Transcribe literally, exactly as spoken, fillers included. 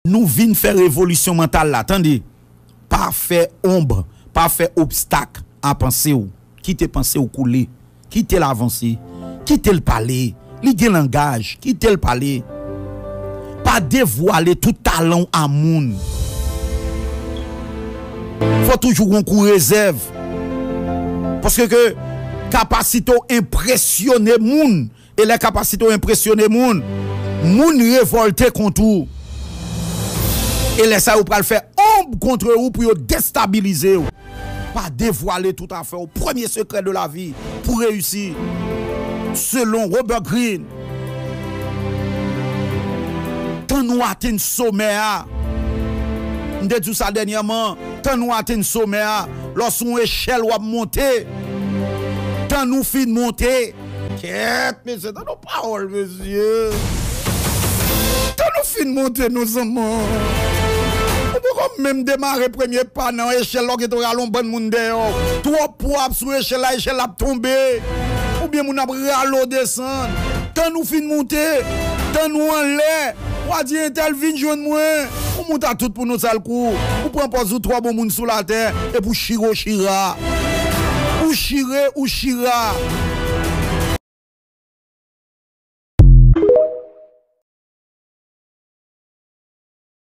Nou vin fè revolisyon mantal la, tande. Pa fè onb, pa fè obstak a panse w. Kite panse w koule. Kite l avanse. Kite l pale. Li gen langaj. Kite l pale. Pa devwale tout talan w a moun. Fò toujou gon kou rezèv. Paske ke kapasite w enpresyone moun, e lè kapasite w enpresyone moun, moun revòlte kont ou. E lè sa yo pral fè onb kont ou pou yo destabilize w. Pa devwale tout afè w. Premye sekrè de la vi pou reyisi. Selon Robert Greene, tan nou atenn somè a, m te di w sa dènyèman, tan nou atenn somè a, lòs yon echèl w ap monte, tan nou fin monte, kèt, mesye, tan nou pawòl, mesye. Tan nou fin monte, nou zanman. Ou poko menm demare premye pa nan echèl la, ou gentan rale yon bann moun dèyè w. Twòp pwa ap sou echèl la, echèl la ap tonbe. Oubyen moun ap rale w desann. Tan nou fin monte, tan nou anlè, w a di entèl vin jwenn mwen. Ou moute a tout pou nou sèl kou. Ou pran pòz ou twò bon moun sou latè, epi w chire w chira. Ou chire, ou chira.